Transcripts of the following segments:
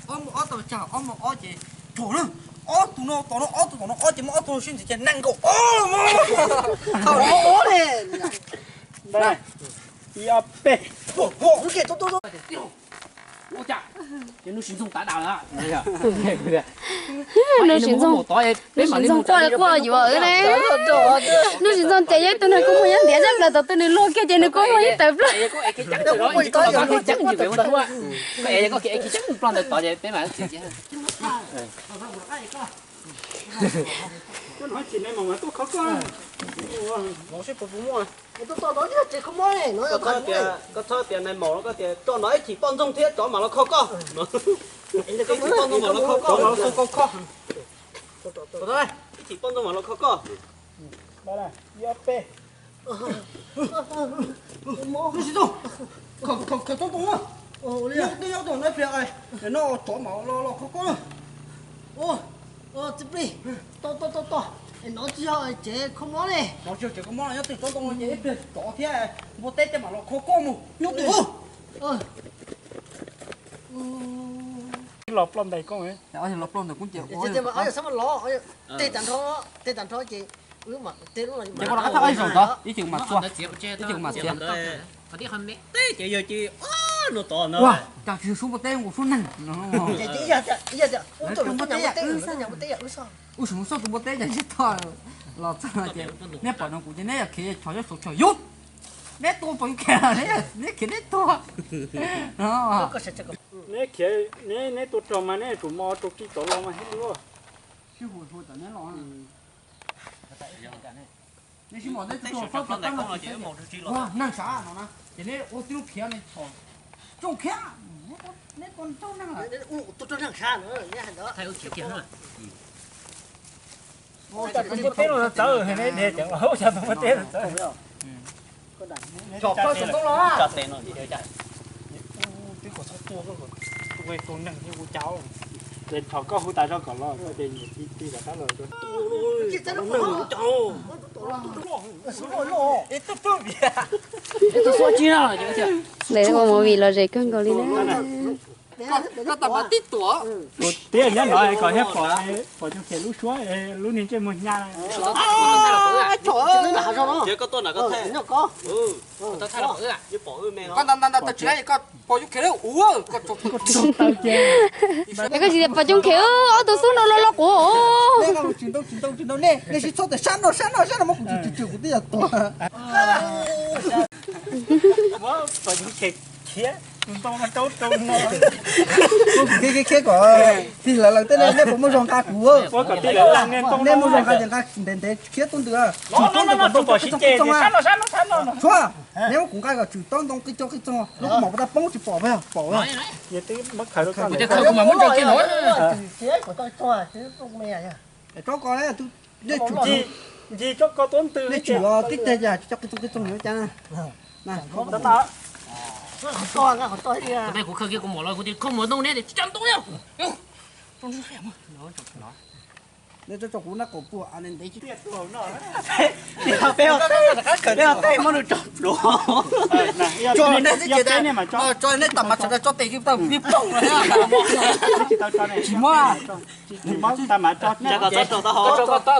Ob mus ob tau tsag, ob mus ob ces tsuag na. Ob tug no tom no, ob tug tom no, ob ces muab ob tug sib ntxiv ces nees nkaum ob. Ib ob peb. Ua cas, ces hnub sib ntxoog tav dam lawm. Hnub sib ntxoog, hnub sib ntxoog quaj quaj yuav wb ne. Hnub sib ntxoog ces yog ib tug neeg kua muag nyob ntiav zaj plaws tom twg nws luag kiag ces nws kua muag yeej tawm plaws. Koj txhob tias nais maum no, koj tias tso no ib chim poj ntxoog thiab tsov mam los kho koj. Ib chim poj ntxoog mam los kho koj. Ib chim poj ntxoog mam los kho koj. Hnub sib ntxoog, khaws tsob ntoo na. Nyob twb nyob tau no ib pliag, no tsov mam los kho koj. Txiv plig, tos tos tos tos, no tsis yog tsev kho mob ne. No tsis yog tsev kho mob, nyob twg tsob ntoo no ces ib pliag tsov thiab npua teb coj mam los kho koj mus. Nyob twg. Los ploj ntawm koob, los ploj ntawm koob ces tej tag nrho, tej tag nrho ces ces koj rov qab thaj ib zaug ntawd ib chim kuv mam txua, ib chim kuv mam txiav. Teb ces yog ces no tod no. Ua cas tsis yog sub npua teb, nkaus sub neeg no. Ua tus npua teb, ua tus npua teb, ua tus npua teb ces sib tog los txog ces neb pom no kuv ces neb yog khiav chov yog saum chov yub. Neb tua pom yub khiav, neb khiav neb tua. Neb khiav, neb tua raug mas neb yuav tsum mo rau tij tov los mas thiab. Sib hu hu tom neb los. Neb sib mos neb tus tub hlob tab tab no tsis teb, ua neeg sav no na ces neb ua tib lub khiav ne txhom tsooj khiav. Neb tua tsooj neeg lawm. Tus npua teb no txawv, neb cov ua cov tus npua teb no txawv. Tsom plaub tsoom koob los. Twb kom txhob tua, tus neeg thiab kuv cau. Ces thaum koj hu tas zog kom los, koj ces nyiam tib tib kom tab los. Ntawd ua movie los zem kawg nkaus li na. Koj tab mas tib tuam. Kuv tias nyob no kom thiab pom, pom Coob Khiav lub suab, lub niag ntsej muag hnyav. Koj tuaj na, koj thaij. Koj nta nta nta tawm tsis laib, koj pom Coob Khiav lawm ua koj tso. Es koj tsis tias pom Coob Khiav, ob tug xub no lo lo quav. Tsis ntau tsis ntau tsis ntau, nej nej sib txhob tias sab no sab no sab no, muab kuv tsw tsw tsw kuv twb yog tuag. Pom Coob Khiav khiav tus ntoo no rau rau no. Muab kuv khiav khiav khiav kom tig lawv lawv tej ne, nej puas muaj zog nqa kuv? Nej muaj zog nqa ces nqa ntev ntev khiav tuaj ntws. Tsis tuaj ntws kom ntoo qis txoog qis txoog. Tshuav, nej muab kuv nqa kom tswm tob ntoo qis txoog qis txoog, lub kua muag puas tau poob tsis pom, pom. Tsob ko, nej tswm, nej tswm tib teg cas tsis tso qis txoog qis txoog li cas. Kuv khaws kiag kuv muam los kuv tias kho muam ntoo ne, tsis tso ntoo li. Nej tso kuv nab qaum puag ntev. Peb ua teb, peb ua teb muab nws tso pluav. Tso nej tam mas tso, tso tes tsis tau pib poom. Tsis muab.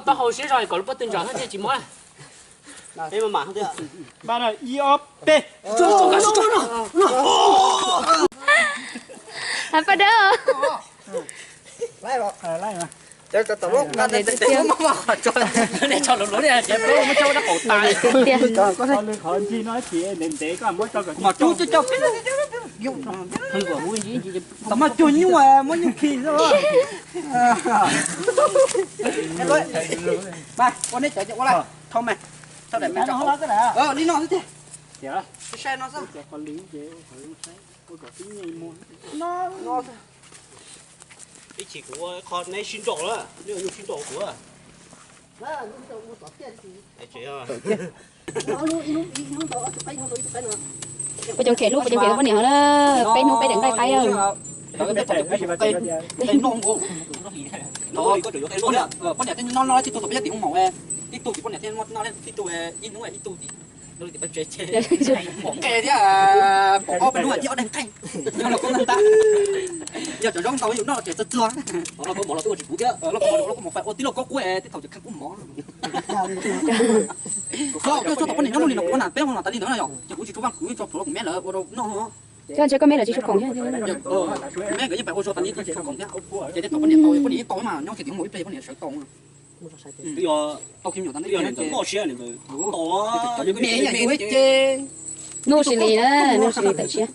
Taub hau siab zog kom lub pob tw ntsos thiab tsis muab. Ib ob peb. Paj Dawb. Tam mas cuag nyuj, muab nyuj khi xwb. Ua neb cov ua lawm, thau mas, thau daim mas, li no xwb tiag. Sai no xwb. Ib chim kuv ua qho neb sib nraus lawm, neb ua nyuj sib nraus kuv. Paj Coob Khiav hnub, Paj Coob Khiav poj niam na, peb hnub peb daim nqaij qaib. Poj niam thiaj noj noj tib tug tom peb cov tim hu maum, tib tug tim poj niam thiaj noj tib tug, ib hnub ib tug tim. Pom qe thiab, pom ob peb lub hais tias ob daig qeej. Yog los koj noj tab, yog cov zoo tau yus noj ces txog txog. Los koj mov los tuaj tsis puv thiab, los koj mov los koj mov fais ua tib los koj quaj tej thaum ces kheev kub mov. Koj tuaj txog tom poj niam nyob lub li no kuv na peb ua no tas li ntawd na yom, ces kuv tsis tshua vaj kuv tso plhuav los kuv me lawv ua rau noj. Thiab ntshe koj me lawv tsis tshua khoom thiab. Me nkawd yeej pais ua zog tas li tsis tshua khoom thiab. Ces tej thaum poj niam tau, poj niam yeej tau mas nyob kiag tim mus ib pliag poj niam sawv tau. Twb yog tau khib nyuam tas li, twb yog nws ntawd loj siab nws ntawd tau. Me yam ua ces Nuj Sis Lis na, Nuj Sis Lis tawm tshiab.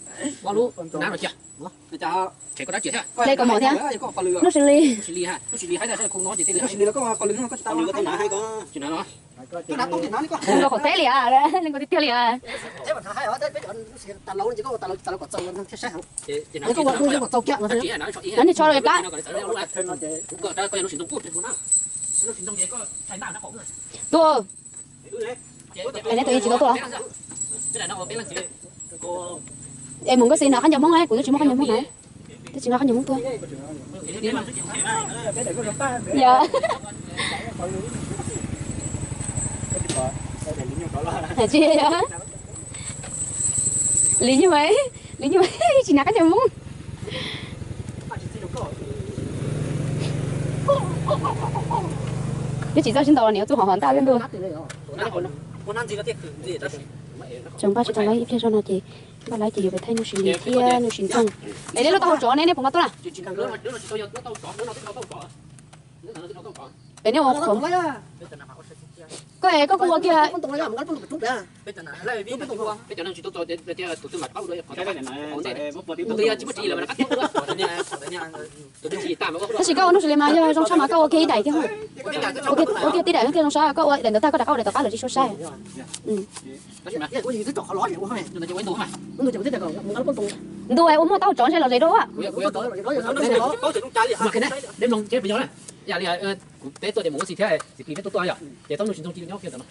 Hle kaus mom thiab. Nuj Sis Lis. Leej kaus qhov teb li as, leej kaus tiag tiag li as. Neb tso rau plab. Tuaj, es neb tus tsis tau tuaj. Es mus nkauj xis hnav qab ncaws Hmoob na, kuv twb tsis muaj qab ncaws Hmoob na. Twb tsis nqa qab ncaws Hmoob tuaj. Tsis, Lis Nyuj, Lis Nyuj tsis hnav qab ncaws Hmoob. Twb tsis txawj sib ntaus los niam txuj hov hov ntaj li ntuj. Tseem npaj tsis tau laib ib pliag zog no ces npaj laib ces yuav pais thaij Nuj Sis Lis thiab Nuj Sis Ntxoog. Es nej lub taub hau tsov ne, nej puas nqa tuaj na? Es nej ua qhuav, koj es koj kuj ua kiag. Tab sis koj ua Nuj Sis Lis mas yog zoo tshaj mas koj ua kiag ib daim thiab. Ua kiag tib daim thiab zoo sab, koj ua daim ntawd tag koj rov qab ua daim tom qab lawm tsis suav saib. Ntu es ua muaj taub hau tsov ntshe los ze dua. Yam li kuv peb tuaj ces mus ua si thiab, txiv plis peb tuaj tuaj yom, ces tau Nuj Sis Ntxoog cia li nyob kiag ntawm no.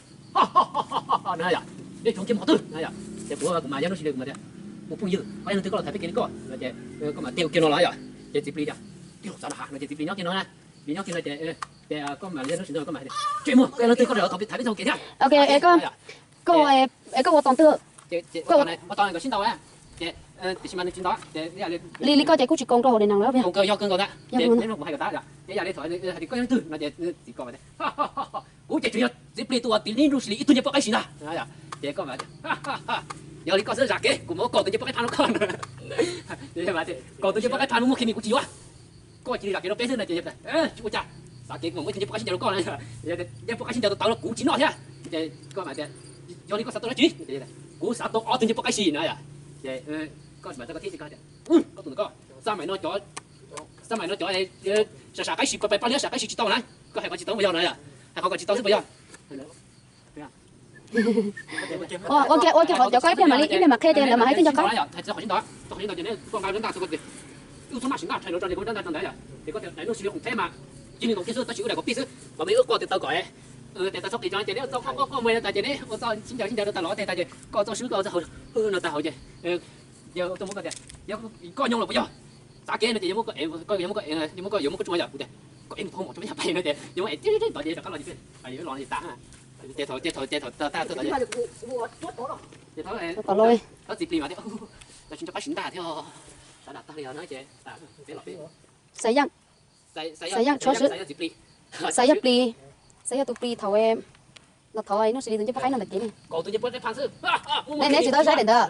Na yom, nej tsuav kiag mov twg na yom, ces kuv, kuv mas yog Nuj Sis Lis kuv mas tias, kuv phooj ywg, qhov yog leej twg koj los thaiv peb kev li koj no ces, koj mas tes kiag no los yom, ces txiv plis tias, tig los txav nram hav no ces txiv plis nyob kiag no na, plis nyob kiag no ces, ces koj mas yog Nuj Sis Ntxoog koj mas, tsuav mus koj yog leej twg koj los thaiv peb txoj kev thiab. Koj, koj ua tau twg? Ua tau nkawd sib ntaus, ces tiam sis mas nws tsis ntaus, li li koj ces kuj tsis koom rau hauv daim neeg lawm. Yog kawg nkaus ntag, ces kuv hais kom tab, ces yam li thaum hais tias koj yog leej twg no ces txiv koj, kuv ces tsuas yog txiv plis tus uas tiv li Nuj Sis Lis ib tug ncej puab qaib si ntag. Ces koj, yog li koj xwb zam kev kuv mam ua koj tus ncej puab qaib phaj rau koj. Koj tus ncej puab qaib phaj muaj kheej kuv tsis yuav. Koj cia li zam kev rau peb xwb no ces tsis ua cas, zam kev kuv mam ua ib tug ncej puab qaib sib ncaws rau koj na. Ncej puab qaib sib ncaws tau tau rau kuv tsis noj thiab. Ces koj mas tias, yog li koj xav tau dab tsi? Kuv xav tau ob tug ncej puab qaib si na yom. Ces koj mas tau koj thiab, koj tus ntawm koj, xab maim no cov, xab maim no cov sam sam qaib si, pab liab sam qaib si tsis tau na. Koj hais qhov tsis tau puas yog na yom? Hais qhov kom tsis tau xwb puas yog? Ua kiag, ua kiag qhov cov koj ib pliag mam li, ib pliag mam qhia ces lawv mam hais twb nco qab. Ces koj tias daim no sis nqa rhais los tso ces kuv rab ntaj tso ntawd yom, ces koj tias daim no sis li khoom theb mas cia li ntaus kiag xwb, tab sis wb daim kom pij xwb, kom me wb quaj tes taw kom es tes taw txhob qis tso ces neb txhob quaj quaj quaj muag tas ces neb ua txoj sib ncaws sib ncaws rau tas los tej tas ces koj txoj swb koj txoj hau no tas hauv ces yog tuaj muab koj tias, yog koj nyob los puas yog? Xav kev no ces yog muab koj, yog muab koj, yog muab koj tsuj yom, kuv tias koj ev nws phau mom tso peb yam pais no ces yog muab ev tib tod ces rov qab los ces peb los tas. Ces thaum, ces thaum, ces thaum tag tag tod ces thaum txiv plis mas tias, tsis nco qab sim ntaj thiab, xav dam tag li no ces peb los peb. Xav yam, xav yam tshuav xwb. Xav yam plis, xav yam tus plis thaum los thov Nuj Sis Lis tus ncej puab qaib no ntawm kev ne. Neb tsis tau saib daim ntawd.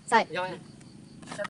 Xav